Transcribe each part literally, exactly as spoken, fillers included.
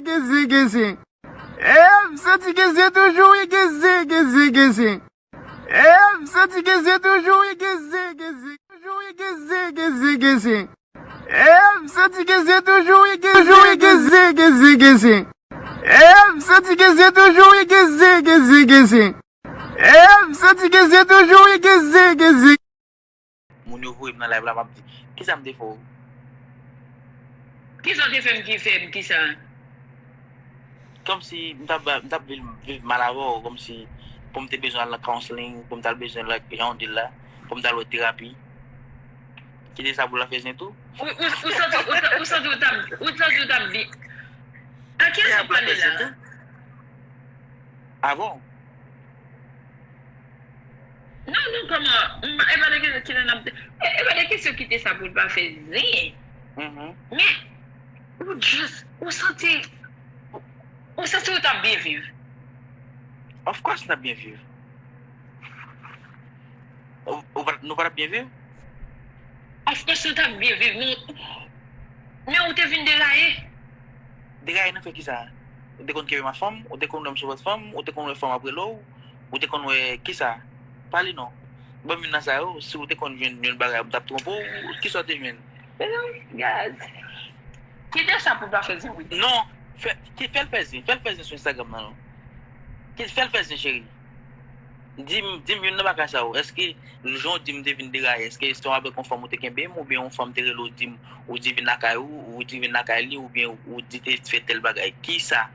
Geze, geze. E, m santi geze toujou, wi, geze, geze, geze. E, m santi geze toujou, wi, geze, geze. Toujou, wi, geze, geze, geze. E, m santi geze toujou, wi, geze, geze, geze, geze. E, m santi geze toujou, wi, geze, geze, geze. E, m santi geze toujou, wi, geze, geze. Moun yo voye m nan live la, m ap di, "Kisa m te fè w?" Kisa w te fè m ki fè m kisa? Kòmsi m t ap, m t ap viv, viv mal avè w, kòmsi pou m te bezwen al nan counseling, pou m t al bezwen, like, jan w di l la, pou m t al wè terapi. Kite sa pou l ap fè zen tou. Ou, ou, ou santi, ou sa- ou santi ou t ap, ou santi ou t ap bi. A ki jan w pale la? Avè w. Non, non, kòman? M- E pa de kesyon ki nan ap. E e pa de kesyon kite sa pou l pa fè zen. Men, ou just, ou santi, ou santi ou t ap byen viv. Of course, n ap byen viv. Ou, ou pa- nou pa t ap byen viv? Of course, nou t ap byen viv. Nou, men ou te vin deraye. Deraye nan fè kisa? Ou te konn kenbe ma fanm, ou te konn wè m sou vant fanm, ou te konn wè fanm ap rele w, ou te konn wè kisa? Pale non. Ban m youn nan sa yo, si ou te konn jwenn yon bagay, m t ap twonpe w, kisa w te jwenn? Gaz. Kite sa pou pa fè zen wi. Non, fè, ki, fè l fè zen, fè l fè zen sou Instagram nan non. Ki, fè l fè zen, cheri. Di m, di m youn nan bagay sa yo. Èske jan w di m te vin deraye, èske se yon avèk yon fanm ou te kenbe m, oubyen yon fanm te rele w di m, ou di vin lakay ou, ou di vin lakay li, oubyen ou di te fè tèl bagay? Kisa?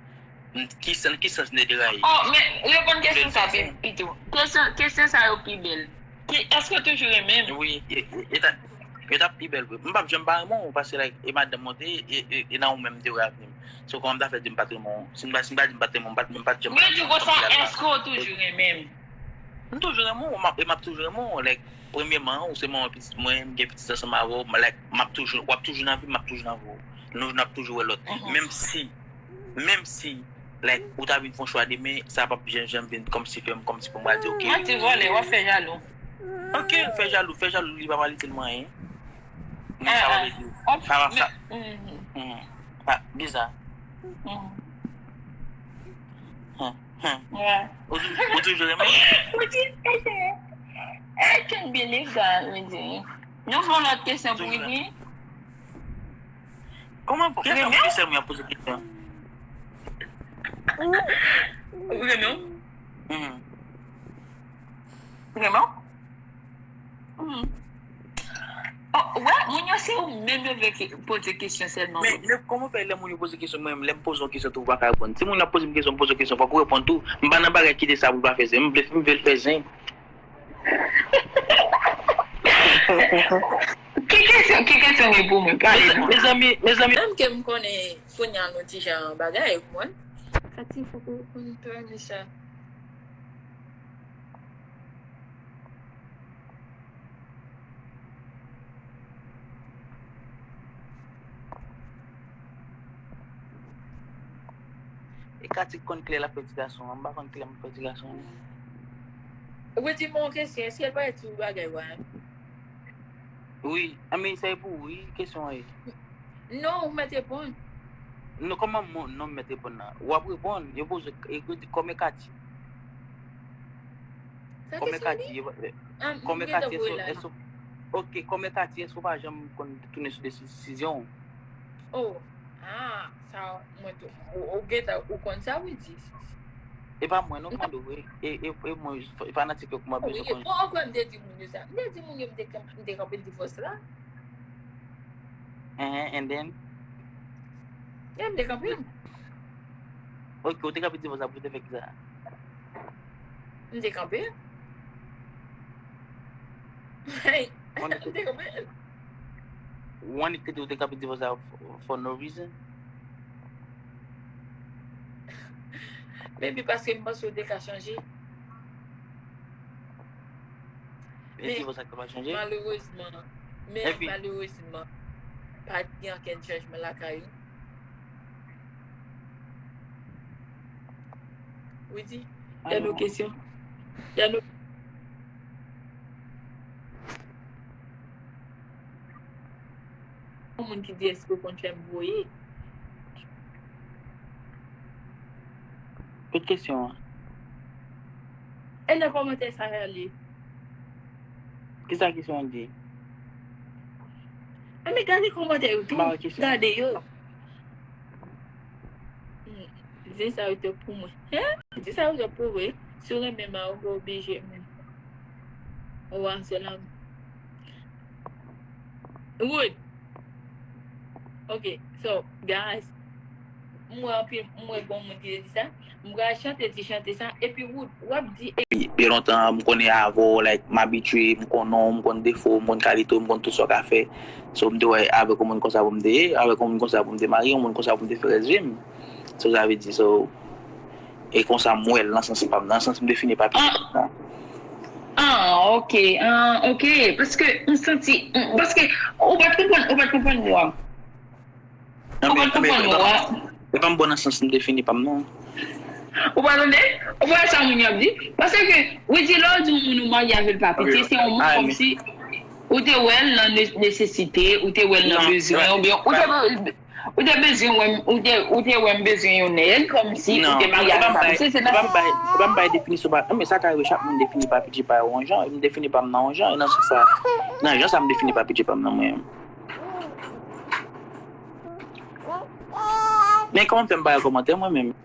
Kisa, nan ki sans m te deraye? Oh, men reponn kesyon sa pito. Kesyon, kesyon sa yo pi bèl. Ki, èske w toujou renmen m? Wi, e, e, e ta, e ta pi bèl vre. M p ap janm pa renmen w, paske, like, e madanm mwen te ye, e, e, e nan ou menm m te wè avni m. So, kòman m ta fè di m pa t renmen w? Si m pa, si m pa di m pa t renmen w, m pa t, m pa t janm. Mwen di konsa, èske w toujou renmen m? M toujou renmen w, m ap, e m ap toujou renmen w. Like, premyèman, ou se manman pitit mwen, m gen pitit ansanm avè w, m, like, m ap toujou, w ap toujou nan vi m, m ap toujou nan vi w. Nou, n ap toujou wè lòt. Menm si, menm si, like, ou ta vin fè yon chwa demen, sa p ap janm, janm vin kòmsi fè m, kòmsi pou m pral di, "Ok." Manti vòlè, w ap fè jalou. Ok, fè jalou, fè jalou, li pa pral itil mwen anyen. Men sa pa vle di, sa pa, sa, pa, biza. Ou tou-, ou toujou renmen? Ou di, I can't believe that, Rudy. Nou fè yon lòt kesyon pou Rudy. Kòman pou ki fè mwen ki sè mwen ap poze kesyon? Ou renmen w? Ou renmen w? Oh, wè, moun yo se ou menm yo vle ke- poze kesyon sèlman. Men, men kòman fè lè moun yo poze kesyon, mwen menm, lè m poze yon kesyon tou, ou pa ka reponn? Si moun ap poze m kesyon, m poze yon kesyon, fòk ou reponn tou. M pa nan bagay kite sa pou l pa fè zen. M vle, m vle l fè zen. Ki kesyon, ki kesyon gen pou mwen? Pale non. Mezanmi, mezanmi. Menm ke m konnen kounye a nou ti jan bagay, ou konprann? Kati, fòk ou konn tòne sa. E Kati konn klè l ap fè ti gason an, m pa konn klè m ap fè ti gason an. Ou di m yon kesyon, èske l pa ti bagay wa? Wi, I mean, sa e pou ou, wi, kesyon an ye. Non, ou mèt reponn. Non, kòman non, non, m mèt reponn nan? W ap reponn, yo poze, e, kòman Kati? Kòman Kati? Kòman Kati? Èske, ok, kòman Kati, èske w pa janm konn tounen sou desizyon w? Oh, ah, sa, mwen tou, ou, ou gentan, ou konn sa, wi, di. E pa mwen, non, k mande w, e, e, e mwen, e fanatik yo k mwen bezwen konn. Bon, ankò, m te di moun yo sa. M te di moun yo, m te, m te kanpe divòs la. And then? E m te kanpe. Ok, ou te kanpe divòs la pou te fè kisa? M te kanpe. M te kanpe. Ou annik te di ou te kanpe divòs la for, for no reason? Maybe paske m panse w te ka chanje. Men divòs la ka pa chanje? Malerezman, men malerezman, pa gen ankenn chanjman lakay ou. Wi, di. Tèl ou kesyon. Tèl ou. Yon moun ki di èske w konn fè m voye? Kot kesyon an? E nan kòmantè sa a li. Kisa kesyon an di? Enben gade kòmantè yo tou. Gade yo. Hmm, di sa yo te pou mwen. Hein? Di sa yo te pou mwen. Si w renmen m, ou oblije menm. Ou a sèl. Wood. Ok, so, guys, m wè anpil, m wè bon moun ki te di sa. M pral chante ti chante sa, epi Wood, w ap di. Byen lontan, m konnen avè w, like, m abitye, m konnen w, m konn defo w, m konn kalite w, m konn tout sa w ka fè. So, m te wè avèk yon moun konsa pou m te ye, avèk yon moun konsa pou m te marye, yon moun konsa pou m te fè rès vi m. So, sa vle di, so, e konsa m wè l nan sans pa m, nan sans m defini pa piti. Ah, ok, ah, ok. Paske m santi, m- paske ou pa t konprann, ou pa t konprann mwen. Non, men, men, men, e pa m bon nan sans m defini pa m, non. Ou pa tande? Ou pa wè sa moun yo ap di? Paske, ou di lè w di yon moun ou marye avè l pa piti, se yon moun kòmsi ou te wè l nan ne- nesesite, ou te wè l nan bezwen, oubyen ou te be- ou te bezwen wè m, ou te, ou te wè m bezwen yon nèg, kòmsi ou te marye avè l pa piti, se nan. E pa m bay, e pa m bay definisyon pa, men sa ka rive chak moun defini pa piti pa yo yon jan, e m defini pa m nan yon jan, e nan sans sa, nan jan sa m defini pa piti pa m nan mwen menm. Men kòman m fè m pa wè kòmantè mwen menm?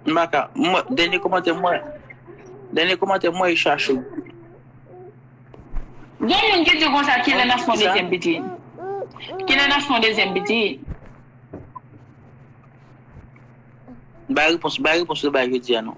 M pa ka, mwen, dènye kòmantè mwen, dènye kòmantè mwen e chache. Gen moun ki di konsa, kilè n ap fè yon dezyèm pitit? Kilè n ap fè yon dezyèm pitit? Bay repons, bay repons ou bay jodi a non.